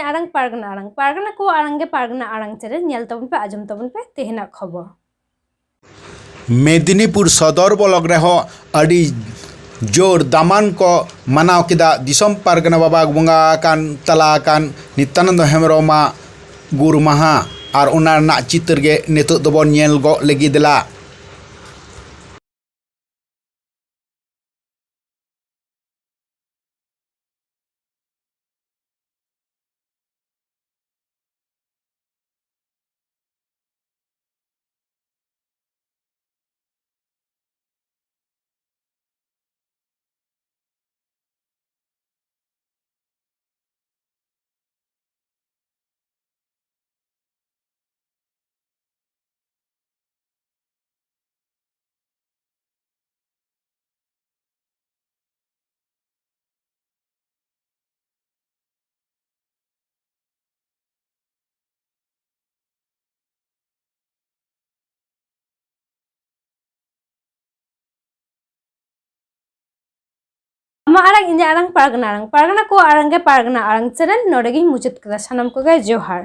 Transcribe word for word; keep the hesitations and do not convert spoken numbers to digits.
ᱟᱲᱟᱝ ᱯᱟᱨᱜᱟᱱᱟ ᱟᱲᱟᱝ, ᱯᱟᱨᱜᱟᱱᱟ ᱠᱚᱣᱟᱜ ᱟᱲᱟᱝ ᱜᱮ ᱯᱟᱨᱜᱟᱱᱟ ᱟᱲᱟᱝ ᱪᱮᱱᱮᱞ᱾ ᱧᱮᱞ ᱛᱟᱵᱚᱱ ᱯᱮ, ᱟᱸᱡᱚᱢ ᱛᱟᱵᱚᱱ ᱯᱮ ᱛᱮᱦᱮᱧᱟᱜ ᱠᱷᱚᱵᱚᱨ᱾ ᱢᱮᱫᱤᱱᱤᱯᱩᱨ ᱥᱚᱫᱚᱨ ᱵᱞᱚᱠ ᱨᱮᱦᱚᱸ ᱟᱹᱰᱤ ᱡᱳᱨ ᱫᱟᱢᱟᱱ ᱠᱚ ᱢᱟᱱᱟᱣ ᱠᱮᱫᱟ ᱫᱤᱥᱚᱢ ᱯᱟᱨᱜᱟᱱᱟ ᱵᱟᱵᱟ ᱵᱚᱸᱜᱟ ᱟᱠᱟᱱ, ᱛᱟᱞᱟ ᱟᱠᱟᱱ ᱱᱤᱛᱭᱟᱱᱚᱱᱫᱚ ᱦᱮᱢᱵᱨᱚᱢᱟᱜ ᱜᱩᱨ ᱢᱟᱦᱟ᱾ ᱟᱨ ᱚᱱᱟ ᱨᱮᱱᱟᱜ ᱪᱤᱛᱟᱹᱨ ᱜᱮ ᱱᱤᱛᱚᱜ ᱫᱚᱵᱚᱱ ᱧᱮᱞ ᱜᱚᱜ ᱞᱟᱹᱜᱤᱫ ᱫᱮᱞᱟ᱾ ᱟᱢᱟᱜ ᱟᱲᱟᱝ, ᱤᱧᱟᱹᱜ ᱟᱲᱟᱝ, ᱯᱟᱨᱜᱟᱱᱟ ᱟᱲᱟᱝ, ᱯᱟᱨᱜᱟᱱᱟ ᱠᱚᱣᱟᱜ ᱟᱲᱟᱝ ᱜᱮ ᱯᱟᱨᱜᱟᱱᱟ ᱟᱲᱟᱝ ᱪᱮᱱᱮᱞ᱾ ᱱᱚᱰᱮ ᱜᱤᱧ ᱢᱩᱪᱟᱹᱫ ᱠᱮᱫᱟ᱾ ᱥᱟᱱᱟᱢ ᱠᱚᱜᱮ ᱡᱚᱦᱟᱨ᱾